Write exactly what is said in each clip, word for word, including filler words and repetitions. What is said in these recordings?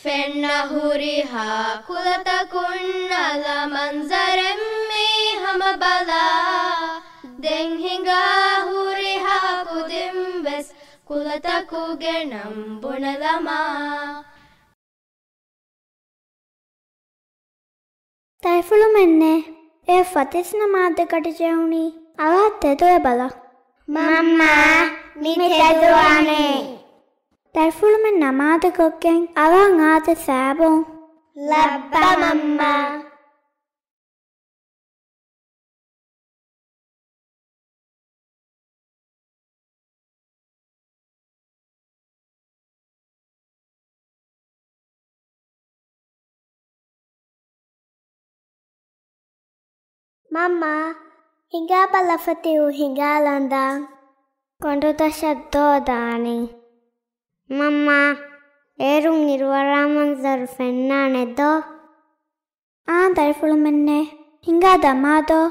ފެންނަ ހުރިހާ ކުލަތަކުން އަލަށް މަންޒަރެއް މީ ހަމަ ބަލާ. ދެން ހިނގާ ހުރިހާ ކުދިން ވެސް ކުލަތަކުގެ ނަން ބުނެލަމާ. ދަރިފުޅުމެންނޭ، އެ ފަތިސް ނަމާދު ގަޑި ޖެހުނީ އަވަހަށް ތެދުވެ ބަލަ. މަންމާ، މި ތެދުވާނެ. ދަރިފުޅުމެން ނަމާދު ކޮށްގެން އަވަހަށް އާދެ ސާބޯން. ލައްބަ މަންމާ. މަންމާ، ހިނގާ ބަލަ ފަތިހު ހިނގާ ލަނދާން. ކޮނޑުދޮށަށް ދޯ ދާނީ؟ މަންމާ، އޭރުން އިރުއަރާ މަންޒަރު ފެންނާނެ ދޯ؟ އާނ ދަރިފުޅުމެންނޭ، ހިނގާ ދަމާ ދޯ.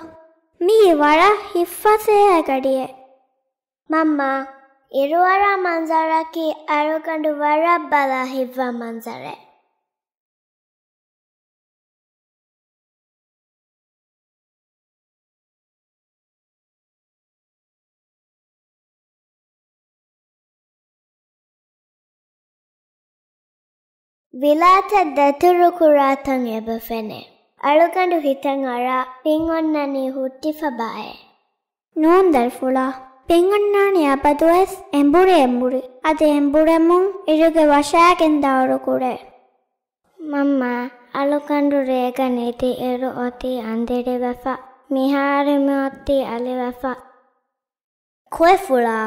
މީ ވަރަށް ހިތްފަސޭހަ ގަޑިއެއް. މަންމާ، އިރުއަރާ މަންޒަރަކީ އަޅުގަނޑު ވަރަށް ބަލާ ހިތްވާ މަންޒަރެއް. ވިލާތަށް ދަތުރުކުރާތަން އެބަ ފެނޭ. އަޅުގަނޑު ހިތަށް އަރާ ޕިން އޮންނަނީ ހުއްޓިފަ ބައެއް. ނޫން ދަރިފުޅާ، ޕިން އޮންނާނީ އަބަދުވެސް އެނބުރި އެނބުރި. އަދި އެނބުރެމުން އިރުގެ ވަށާގެން ދައުރު ކުރޭ. މަންމާ، އަޅުގަނޑު ރޭގަ ނިދި އިރު އޮތީ އަނދިރިވެފަ. މިހާރު މިއޮތީ އަލިވެފަ. ކޮއެފުޅާ،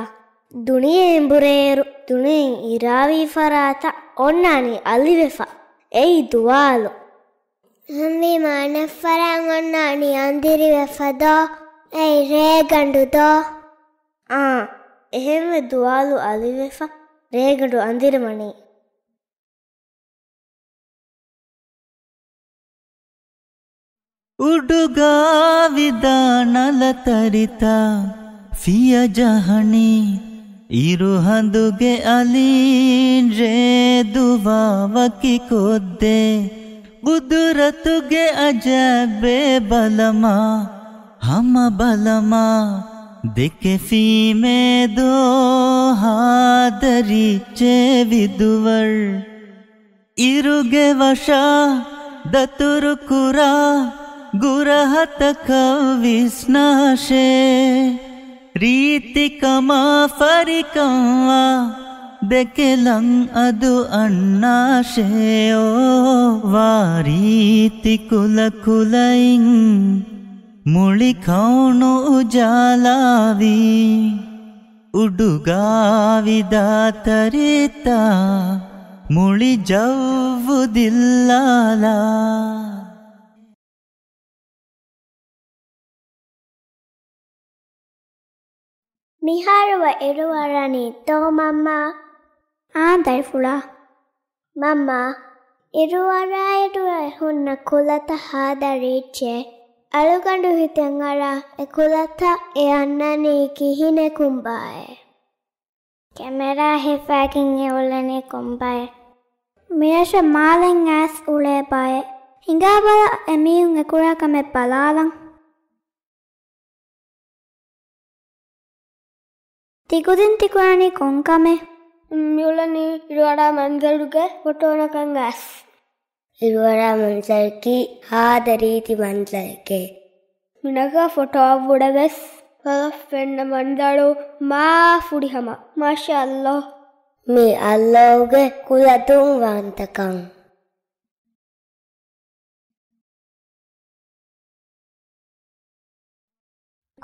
ދުނިޔެ އެނބުރޭއިރު ދުނިޔެއިން އިރާވީ ފަރާތަށް އޮންނާނީ އަލިވެފަ. އެއީ ދުވާލު. އެހެންވީމަ އަނެއްފަރާތް އޮންނާނީ އަނދިރިވެފަ ދޯ؟ އެއީ ރޭގަނޑު ދޯ؟ އާ، އެހެންވެ ދުވާލު އަލިވެފަ، ރޭގަނޑު އަނދިރިވަނީ. އުޑުގާ ވިދާ ނަލަތަރިތައް ފިޔަޖަހަނީ، އިރުހަނދުގެ އަލީން ރޭ ދުވާ ވަކިކޮށްދޭ. ގުދުރަތުގެ އަޖައިބެއް ބަލަމާ، ހަމަ ބަލަމާ، ދެކެފީމޭ ދޯ ހާދަރީއްޗެއް ވިދުވަރު. އިރުގެ ވަށާ ދަތުރުކުރާ ގުރަހަތަކަށް ވިސްނާށޭ. ރީތިކަމާ ފަރިކަންވާ ދެކެލަން އަދު އަންނާށޭ. އޯ ވާ ރީތި ކުލަކުލައިން މުޅި ކައުނު އުޖާލާވީ. އުޑުގާ ވިދާތަރިތައް މުޅި ޖައްވު ދިއްލާލާ. މިހާރު ވަ އިރުއަރަނީ ދޯ މަންމާ؟ އާނ ދަރިފުޅާ. މަންމާ، އިރުއަރާއިރު އެ ހުންނަ ކުލަތައް ހާދަ ރީއްޗެއް. އަޅުގަނޑު ހިތަށް އަރާ އެ ކުލަތައް އެ އަންނަނީ ކިހިނެއް ކުންބާއޭ؟ ކެމެރާ ހިފާގެން އެ އުޅެނީ ކޮންބައެއް؟ މިރަށަށް މާލެއް އައިސް އުޅޭ ބައެއް. ހިނގާބަލަ އެމީހުން އެކުރާ ކަމެއް ބަލާލަން. ތިކުދިން ތިކުރާނީ ކޮން ކަމެއް؟ މިއުޅެނީ އިރުއަރާ މަންޒަރުގެ ފޮޓޯނަކަށް އައިސް. އިރުއަރާ މަންޒަރަކީ ހާދަ ރީތި މަންޒަރެކޭ. މިނަގާ ފޮޓޯއަށްވުރެވެސް ވަރަށް ފެންނަ މަންޒަރު މާ ފުރިހަމަ. މާޝާﷲ. މީ ﷲ ގެ ކުލަ ދުންވަންތަކަން.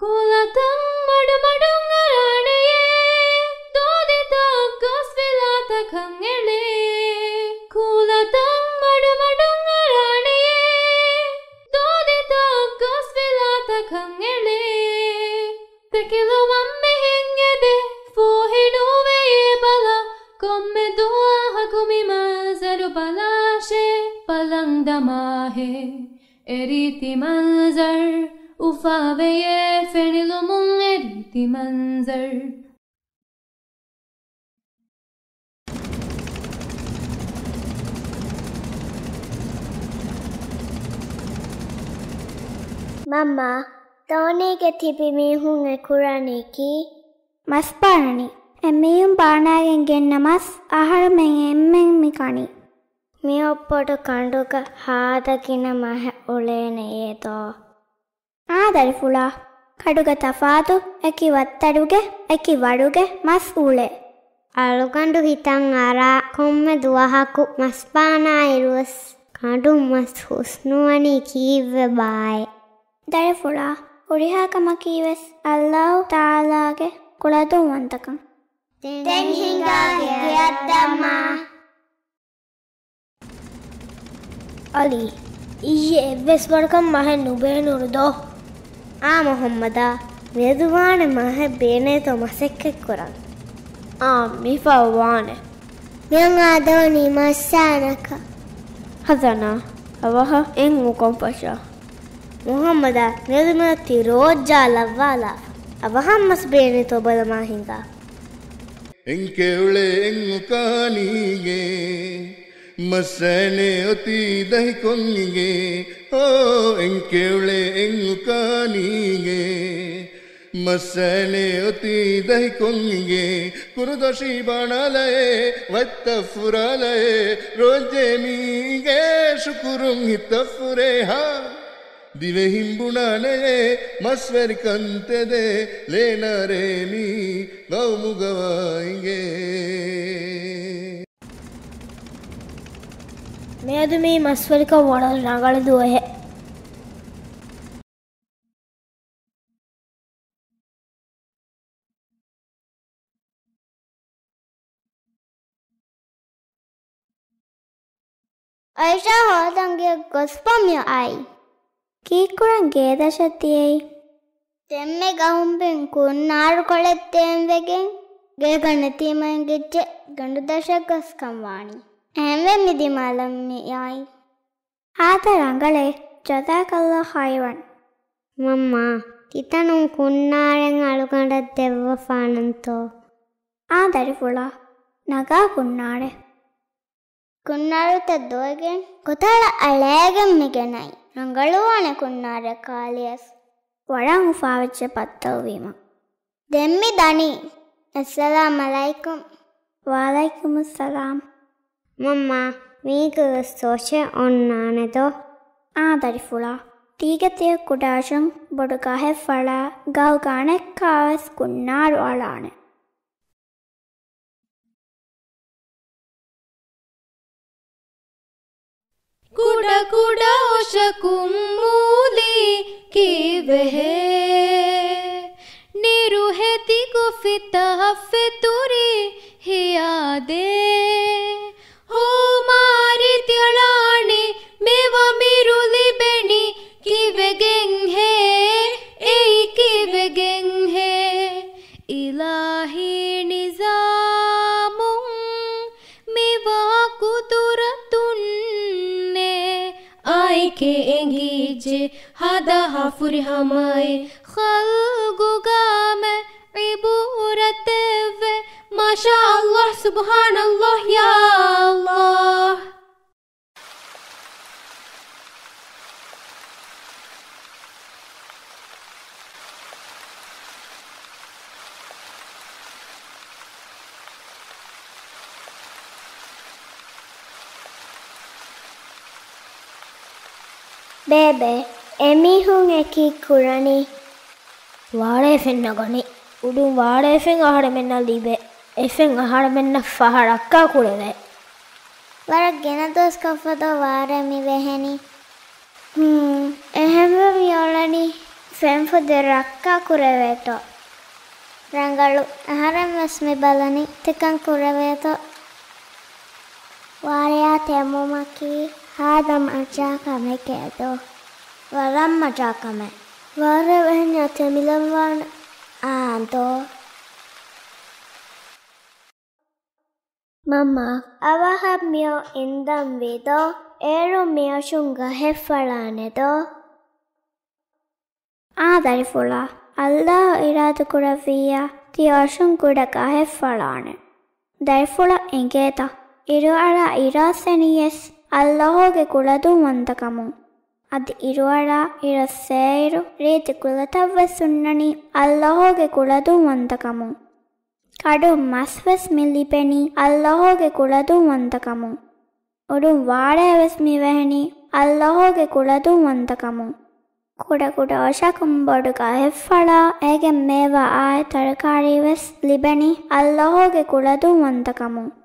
ކުލަތައް މަޑުމަޑުން އަރާނެޔޭ، ދޯދިތައް ގަސްވިލާތަކަށް އެޅޭ. ކުލަތައް މަޑުމަޑުން އަރާނެޔޭ، ދޯދިތައް ގަސްވިލާތަކަށް އެޅޭ. ދެކިލުމަށް މިހެން އެދޭ، ފޫހިނުވެޔޭ ބަލާ. ކޮންމެ ދުވަހަކު މި މަންޒަރު ބަލާށޭ، ބަލަން ދަމާހޭ. އެ ރީތި މަންޒަރު، އުފާވެޔޭ ފެނިލުމުން އެ ރީތި މަންޒަރު. މަންމާ، ދޯނީގަ ތިބި މީހުން އެ ކުރަނީ ކީއް؟ މަސް ބާނަނީ. އެ މީހުން ބާނާގެން ގެންނަ މަސް އަހަރުމެން އެންމެން މި ކަނީ. މިއޮއް ބޮޑު ކަނޑުގަ ހާދަ ގިނަ މަހެއް އުޅޭނެޔޭ ދޯ؟ އާ ދަރިފުޅާ، ކަނޑުގެ ތަފާތު އެކި ވައްތަރުގެ، އެކި ވަރުގެ މަސް އުޅޭ. އަޅުގަނޑު ހިތަށް އަރާ ކޮންމެ ދުވަހަކު މަސް ބާނާއިރުވެސް ކަނޑު މަސް ހުސްނުވަނީ ކީއްވެ ބާއޭ؟ ދަރިފުޅާ، ހުރިހާ ކަމަކީވެސް އައްލާހު ތަޢާލާގެ ކުޅަދުންވަންތަކަން. ދެން ހިނގާ ގެއަށް ދަމާ. އަލީ، އިއްޔެ އެއްވެސް ވަރަކަށް މަހެއް ނުބޭނުނު ދޯ؟ އާ މުޙައްމަދާ، މިއަދު ވާނެ މަހެއް ބޭނޭތޯ މަސައްކަތްކުރަން. އާ، މިފަހު ވާނެ. މިއަން އާދެވަނީ މައްސާނަކަށް. ހަސަނާ، އަވަހަށް އެއް އުކޮން ފަށާ. މުޙައްމަދާ، މިއަދު މިއޮތީ ރޯއްޖާ ލައްވާލާފަ. އަވަހަށް މަސް ބޭނޭތޯ ބަލަމާ ހިނގާ. އެންކެއުޅޭ އެންއުކާނީގެ، މައްސައެނެ އޮތީ ދަހިކޮށް އިނގޭ. އޯ، އެންކެއުޅޭ އެންއުކާނީގެ، މައްސައެނެ އޮތީ ދަހިކޮށް އިނގޭ. ކުރުދޮށީ ބާނާލައޭ، ވައްތަށް ފުރާލައޭ، ރޯއްޖޭ މީގޭ ޝުކުރުން ހިތަށް ފުރޭ ހާ. ދިވެހިން ބުނާނެޔޭ، މަސްވެރިކަން ތެދޭ، ލޭނާރޭ މީ ގައުމުގަވާ އިނގޭ. މިއަދު މީ މަސްވެރިކަން ވަރަށް ރަނގަޅު ދުވަހެއް. އައިޝާ ހޯދަން ގެއަށް ގޮސްފަ މިއައީ. ކީއްކުރަން ގޭދަށަށް ދިޔައީ؟ ދެންމެ ގަހުން ބިން ކުންނާރުކޮޅެއް ދޭން ވެގެން ގޭގަ ނެތީމަ އެނގިއްޖެ ގަނޑުދަށަށް ގޮސްކަން ވާނީ. އެހެންވެ މި ދިމާލަށް މިއައީ. ހާދަ ރަނގަޅޭ، ޖަޒާކަﷲ ޚައިރަން. މަންމާ، ތިތަނުން ކުންނާރެއް އަޅުގަނޑަށް ދެއްވަފާނަންތޯ؟ އާ ދަރިފުޅާ، ނަގާ ކުންނާރެއް. ކުންނާރުތައް ދޮވެގެން ގޮތަޅަށް އަޅައިގެން މިގެނައީ. ރަނގަޅުވާނެ ކުންނާރެއް ކާލިޔަސް. ވަރަށް އުފާވެއްޖެ ބައްދަލުވީމަ. ދެން މި ދަނީ. އައްސަލާމް ޢަލައިކުމް. ވަޢަލައިކުމުއްސަލާމް. މަންމާ، މީގަވެސް ސޯޗެއް އޮންނާނެ ދޯ؟ އާ ދަރިފުޅާ، ތީގަ ތިޔަ ކުޑައަށުން ބޮޑު ގަހެއް ފަޅާ، ގަހުގަ އަނެއްކާވެސް ކުންނާރު އަޅާނެ. ކުޑަ ކުޑަ އޮށަކުން މޫލީ ކީއްވެހޭ؟ ނިރުހެދި ގޮފިތައް ފެތުރި ހިޔާދޭ. ހޫމާރި ތިއަޅާނީ މޭވާ މިރު ލިބެނީ ކީއްވެގެންހޭ؟ އެއީ ކީއްވެގެންހޭ؟ އިލާހީ ނިޒާމުން މިވާ ޤުދުރަތުންނޭ އާއެކޭ އެނގިއްޖެ ހަދާހާ ފުރިހަމައި ޚަލްޤުގަމެ ޢިބުރަތެއްވެ. މާޝާﷲ، ސުބްޙާނަﷲ، ޔާ ﷲ. ބޭބެ، އެމީހުން އެކީ ކުރަނީ؟ ވާޅޭ ފެން ނަގަނީ. އުޑުން ވާޅޭ ފެން އަހަރެމެންނަށް ލިބޭ. އެ ފެން އަހަރެމެންނަށް ފަހަ ރައްކާ ކުރެވޭ. ވަރަށް ގިނަ ދުވަސްކޮށްފަ ދޯ ވާރޭ މި ވެހެނީ. ހޫނ، އެހެންވެ މިއުޅެނީ ފެންފޮދެއް ރައްކާ ކުރެވޭތޯ. ރަނގަޅު، އަހަރެން ވެސް މި ބަލަނީ ތިކަން ކުރެވޭތޯ. ވާރެޔާ ތެމުމަކީ ހާދަ މަޖާ ކަމެކޭ ދޯ؟ ވަރަށް މަޖާ ކަމެއް. ވާރޭ ވެހެންޏާ ތެމިލަން ވާނެ. އާނދޯ. މަންމާ، އަވަހަށް މިއޮށް އިންދަން ވީ ދޯ؟ އޭރުން މިއޮށުން ގަހެއް ފަޅާނެ ދޯ؟ އާ ދަރިފުޅާ، ﷲ އިރާދަކުރެއްވިއްޔާ ތި އޮށުން ކުޑަ ގަހެއް ފަޅާނެ. ދަރިފުޅަށް އެނގޭތަ؟ އިރުއަޅާ އިރާސް އެނީޔަސް ﷲ ގެ ކުޅަދުންވަންތަކަމުން. އަދި އިރުއަޅާ އިރަށް ސޭއިރު ރީތި ކުލަތައްވެސް ހުންނަނީ އައްލާހުގެ ކުޅަދުންވަންތަކަމުން. ކަޑުން މަސްވެސް މި ލިބެނީ އައްލާހުގެ ކުޅަދުންވަންތަކަމުން. އުޑުން ވާޅޭވެސް މި ވެހެނީ އައްލާހުގެ ކުޅަދުންވަންތަކަމުން. ކުޑަކުޑަ އޮށަކުން ބޮޑު ގަހެއްފަޅާ އޭގެ މޭވާ އާއި ތަރަކާރީވެސް ލިބެނީ އައްލާހުގެ ކުޅަދުންވަންތަކަމުން.